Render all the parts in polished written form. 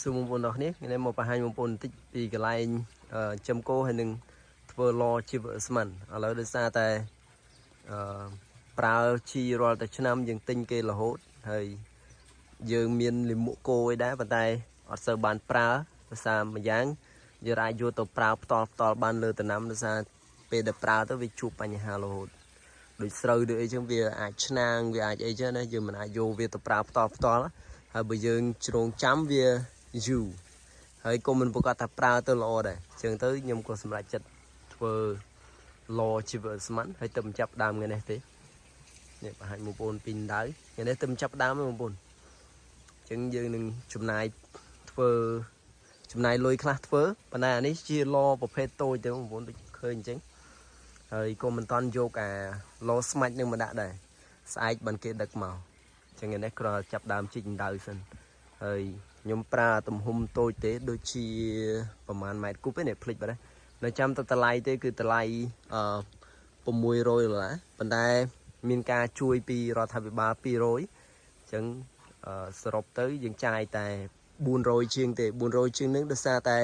សួរបងប្អូនទាំងគ្នាថ្ងៃនេះមកបង្ហាញបងប្អូនបន្តិចពីកន្លែងចិញ្ចឹមគោហើយនឹងធ្វើឡជីវស្មានឥឡូវដោយសារតែអឺប្រើជីរាល់តែឆ្នាំយើងទិញគេរហូតហើយយើងមានលាមកគោឯដែរប៉ុន្តែអត់សូវបានប្រើដោយសារម្យ៉ាងយើងអាចយកទៅប្រើផ្ទាល់ផ្ទាល់បានលើដំណាំដោយសារពេលដែលប្រើទៅវាជួបបញ្ហារហូតដូចស្រូវដូចអីចឹងវាអាចឆ្នាំងវាអាចអីចឹងណាយើងមិនអាចយកវាទៅប្រើផ្ទាល់ផ្ទាល់ហើយបើយើងជ្រងចាំវាយូរហើយក៏មិនប្រកាសថាប្រើទៅល្អដែរចឹងទៅខ្ញុំក៏សម្រេចចិត្តធ្វើឡជីវស្មានហើយទៅចាប់ដើមថ្ងៃនេះទេនេះបង្ហាញបងប្អូនពីដៅថ្ងៃនេះទៅចាប់ដើមបងប្អូនចឹងយើងនឹងចំណាយធ្វើចំណាយលុយខ្លះធ្វើប៉ុន្តែអានេះជាឡប្រភេទតូចទេបងប្អូនដូចឃើញអញ្ចឹងហើយក៏មិនតន់យកអាឡស្មាច់នឹងមកដាក់ដែរស្អែកបានគេដឹកមកចឹងថ្ងៃនេះគ្រាន់ចាប់ដើមជីកដៅសិនហើយខ្ញុំប្រើទំហំតូចទេដូចជាប្រហែលម៉ែត្រគូបទេនេះភ្លេចបាត់ហើយនៅចាំទៅតម្លៃទេគឺតម្លៃ600ដុល្លារប៉ុន្តែមានការជួយពីរដ្ឋាភិបាល200អញ្ចឹងសរុបទៅយើងចាយតែ400ជាងទេ400ជាងនឹងដោយសារតែ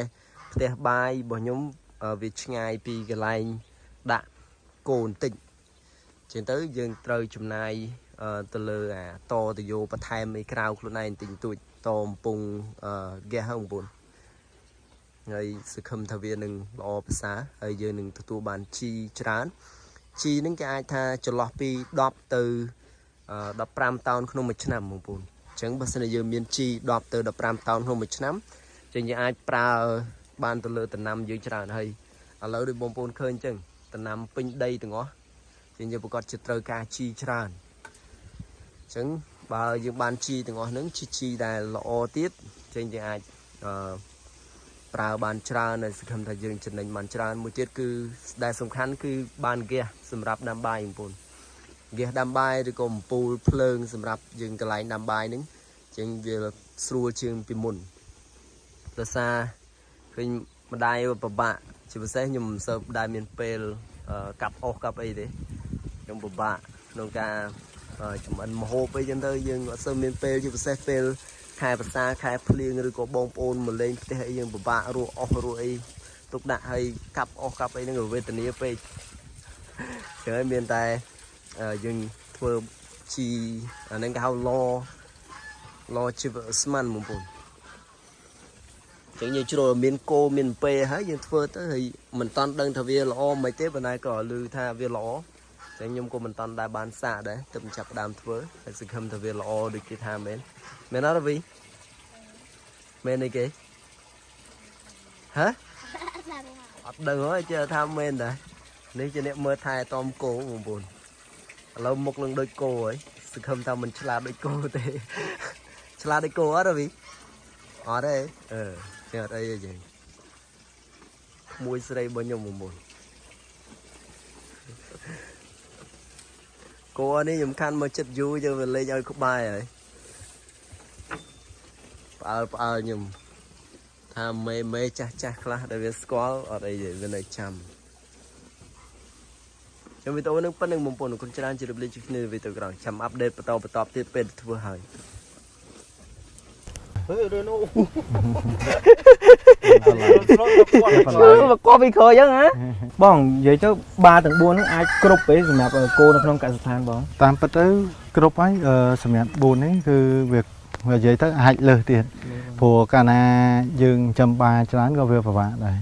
ផ្ទះបាយរបស់ខ្ញុំវាឆ្ងាយពីកន្លែងដាក់គោបន្តិចអញ្ចឹងទៅយើងត្រូវចំណាយទៅលើអាតតយោបន្ថែមអីក្រៅខ្លួនឯងបន្តិចបន្តួចតកំពុងហ្គាសហ្នឹងបងប្អូនហើយសង្ឃឹមថាវានឹងល្អប្រសើរហើយយើងនឹងទទួលបានជីច្រើនជីហ្នឹងគេអាចថាចន្លោះពី10ទៅ15តោនក្នុងមួយឆ្នាំបងប្អូនអញ្ចឹងបើសិនជាយើងមានជី10ទៅ15តោនក្នុងមួយឆ្នាំអញ្ចឹងយើងអាចប្រើបានទៅលើដំណាំយើងច្រើនហើយឥឡូវដូចបងប្អូនឃើញអញ្ចឹងដំណាំពេញដីទាំងអស់អញ្ចឹងយើងប្រកាសជាត្រូវការជីច្រើនអញ្ចឹងបើយើងបានជីទាំងអស់ហ្នឹងជីជីដែលល្អទៀតអញ្ចឹងយើងអាចប្រើបានច្រើនហើយសង្ឃឹមថាយើងចំណេញបានច្រើនមួយទៀតគឺដែលសំខាន់គឺបានហ្គាសសម្រាប់ដាំបាយបងប្អូនហ្គាសដាំបាយឬក៏អំពូលភ្លើងសម្រាប់យើងកន្លែងដាំបាយហ្នឹងអញ្ចឹងវាស្រួលជាងពីមុនដោយសារឃើញម្ដាយពិបាកជាពិសេសខ្ញុំមិនសូវដែលមានពេលកាប់អុសកាប់អីទេខ្ញុំពិបាកក្នុងការចំអិនម្ហូបអីចឹងទៅយើងអត់សូវមានពេលជាពិសេសពេលខែប្រសាខែភ្លៀងឬក៏បងប្អូនមកលេងផ្ទះអីយើងពិបាករស់អស់រស់អីទុកដាក់ហើយកាប់អស់កាប់អីហ្នឹងវេទនាពេកចឹងហើយមានតែយើងធ្វើជីអាហ្នឹងគេហៅឡឡជីវស្មានបងប្អូនចឹងយើងជ្រុលមានគោមានពេហើយយើងធ្វើទៅហើយមិនតាន់ដឹងថាវាល្អមិនទេប៉ុន្តែក៏ឮថាវាល្អចឹងខ្ញុំក៏មិនតាន់ដែរបានសាកដែរទើបចាប់ដើមធ្វើហើយសង្ឃឹមថាវាល្អដូចគេថាមែនមែនអត់រវីមែនអីគេហ៎អត់ដឹងហើយជឿថាមែនដែរនេះជាអ្នកមើលថែតំគោបងប្អូនឥឡូវមុខនឹងដូចគោហើយសង្ឃឹមថាមិនឆ្លាតដូចគោទេឆ្លាតដូចគោអត់រវីអត់ទេអឺចេះអត់អីទេយើងក្មួយស្រីរបស់ខ្ញុំបងប្អូនគោនេះខ្ញុំខាន់មកចិត្តយូរយើងវាលេងឲ្យក្បែរហើយផ្អើលផ្អើលខ្ញុំថាមេមេចាស់ចាស់ខ្លះដែលវាស្គាល់អត់អីទេវានៅចាំខ្ញុំវីដេអូនឹងប៉ុណ្្នឹងបងប្អូនគុណច្រើនជម្រាបលាជួបគ្នាវីដេអូក្រោយចាំអាប់ដេតបន្តបន្តទៀតពេលធ្វើហើយហេរេណូមកកពីក្រោយអញ្ចឹងហ៎បងនិយាយទៅបាទាំង4ហ្នឹងអាចគ្រប់ទេសម្រាប់គោនៅក្នុងកសិដ្ឋានបងតាមពិតទៅគ្រប់ហើយសម្រាប់4នេះគឺវានិយាយទៅអាចលើសទៀតព្រោះកាលណាយើងចំបាច្រើនក៏វាពិបាកដែរ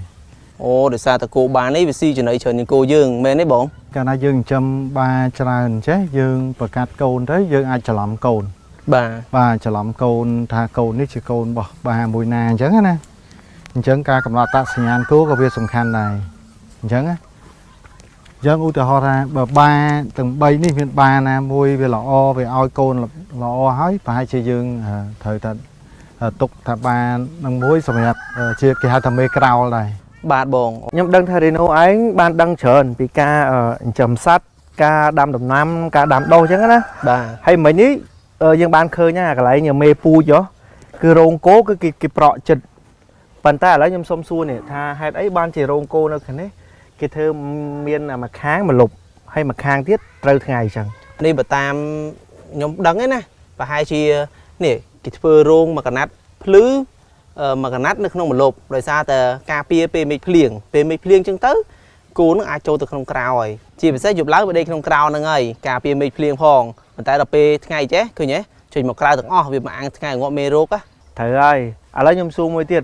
អូដោយសារតែគោបានេះវាស៊ីចំណីច្រើនជាងគោយើងមែនទេបងកាលណាយើងចំបាច្រើនចេះយើងប្រកាសកូនទៅយើងអាចច្រឡំកូនបាទបាទច្រឡំកូនថាកូននេះជាកូនរបស់បាមួយណាអញ្ចឹងណាអញ្ចឹងការកំណត់អត្តសញ្ញាណគោក៏វាសំខាន់ដែរអញ្ចឹងណាយើងឧទាហរណ៍ថាបើបាទាំង3នេះមានបាណាមួយវាល្អវាឲ្យកូនល្អហើយប្រហែលជាយើងត្រូវតែទុកថាបានឹងមួយសម្រាប់ជាគេហៅថាមេក្រោលដែរបាទបងខ្ញុំដឹងថារេណូឯងបានដឹងច្រើនពីការចិញ្ចឹមសត្វការដាំដំណាំការដាំដុះអញ្ចឹងណាបាទហើយមិញនេះយើងបានឃើញណាកន្លែងមេពូជហ៎គឺរោងគោគឺគេប្រក់ចិត្តប៉ុន្តែឥឡូវខ្ញុំសុំសួរនេះថាហេតុអីបានជារោងគោនៅខាងនេះគេធ្វើមានមួយខាងមកលុបហើយមួយខាងទៀតត្រូវថ្ងៃអញ្ចឹងនេះបើតាមខ្ញុំដឹងឯណាប្រហែលជានេះគេធ្វើរោងមួយកណាត់ភ្លឺ មួយកណាត់នៅក្នុងម្លប់ដោយសារតែការពារពេលមេឃភ្លៀងពេលមេឃភ្លៀងចឹងទៅគោនឹងអាចចូលទៅក្នុងក្រោហើយជាពិសេសយប់ឡើងវាដេកក្នុងក្រោហ្នឹងហើយការពារមេឃភ្លៀងផងប៉ុន្តែដល់ពេលថ្ងៃចេះឃើញទេចេញមកក្រៅទាំងអស់វាមកអាំងថ្ងៃងាប់មេរោគណា ត្រូវហើយឥឡូវខ្ញុំសួរមួយទៀត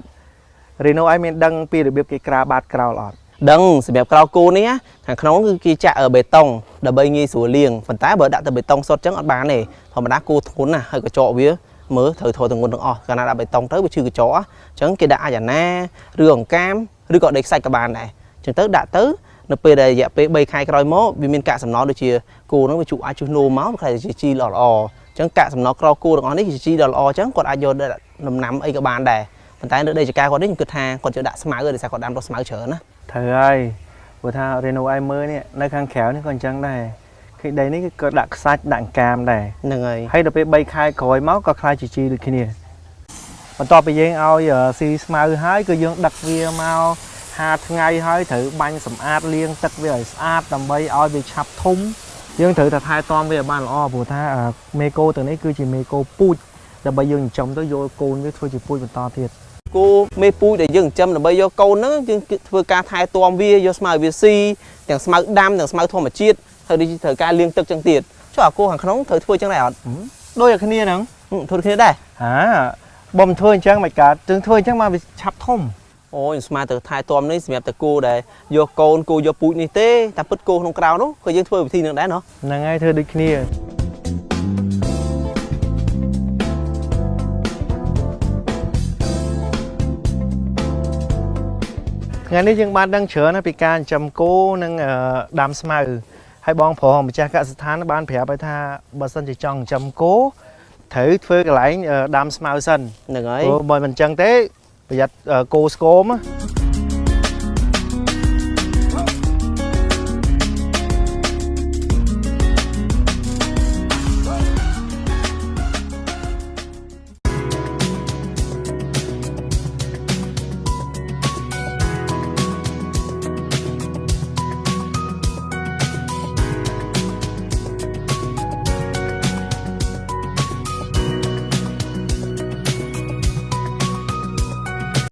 រីណូឯងមានដឹងពីរបៀបគេក្រាបាតក្រោលអត់ ដឹងសម្រាប់ក្រោលគោនេះណាខាងក្នុងគឺគេចាក់បេតុងដើម្បីងាយស្រួលលាងប៉ុន្តែបើដាក់តែបេតុងសុទ្ធចឹងអត់បានទេធម្មតាគោធ្ងន់ណាស់ហើយកញ្ចក់វាមើលត្រូវថយទងន់ទាំងអស់កាលណាដាក់បេតុងទៅវាឈឺកញ្ចក់អញ្ចឹងគេដាក់អាចអាណាឬអង្កាមឬក៏ដីខ្សាច់ក៏បានដែរអញ្ចឹងទៅដាក់ទៅនៅពេលដែលរយៈពេល3ខែក្រោយមកវាមានកាកសំណល់ដូចជាគោហ្នឹងវាជក់អាចជុះនោមមកវាខ្លាចជាជីល្អល្អអញ្ចឹងកាកសំណល់ក្រោលគោទាំងអស់នេះជាជីដ៏ល្អអញ្ចឹងគាត់អាចយកដាក់ដំណាំអីក៏បានដែរប៉ុន្តែនៅដីចំការគាត់នេះខ្ញុំគិតថាគាត់យកដាក់ស្មៅដោយសារគាត់ដាំដុះស្មៅច្រើនណា ត្រូវហើយព្រោះថារីណូឯងមើលនេះនៅខាងក្រៅនេះក៏អញ្ចឹងដែរឃើញដីនេះគឺក៏ដាក់ខ្សាច់ដាក់អង្កាមដែរ ហ្នឹងហើយ ហើយដល់ពេល3ខែក្រោយមកក៏ក្លាយជាជីដូចគ្នាបន្ទាប់ពីយើងឲ្យស៊ីស្មៅហើយគឺយើងដឹកវាមក5ថ្ងៃហើយត្រូវបាញ់សម្អាតលាងទឹកវាឲ្យស្អាតដើម្បីឲ្យវាឆាប់ធំយើងត្រូវតែថែទាំវាឲ្យបានល្អព្រោះថាមេគោទាំងនេះគឺជាមេគោពូជដើម្បីយើងចិញ្ចឹមទៅយកកូនវាធ្វើជាពូជបន្តទៀត គោមេពូជដែលយើងចិញ្ចឹមដើម្បីយកកូនហ្នឹងយើងធ្វើការថែទាំវាយកស្មៅវាស៊ីទាំងស្មៅដាំទាំងស្មៅធម្មជាតិហើយដូចជាត្រូវការលាងទឹកចឹងទៀតចុះអាគោខាងក្នុងត្រូវធ្វើចឹងដែរអត់ ដូចតែគ្នាហ្នឹង ធ្វើគ្នាដែរ ហាបើមិនធ្វើអញ្ចឹងមិនកើតយើងធ្វើអញ្ចឹងមកវាឆាប់ធំ អូខ្ញុំស្មានទៅថែទាំនេះសម្រាប់តែគោដែលយកកូនគោយកពូជនេះទេតែពិតគោក្នុងក្រៅនោះក៏យើងធ្វើវិធីនឹងដែរណោះ ហ្នឹងហើយធ្វើដូចគ្នាថ្ងៃនេះយើងបានដឹងច្រើនណាស់ពីការចិញ្ចឹមគោនិងដាំស្មៅហើយបងប្រុសម្ចាស់កសិដ្ឋានបានប្រាប់ឲ្យថាបើសិនជាចង់ចិញ្ចឹមគោត្រូវធ្វើកន្លែងដាំស្មៅសិន ហ្នឹងហើយ ព្រោះបើមិនអញ្ចឹងទេប្រយ័ត្នគោស្គមណា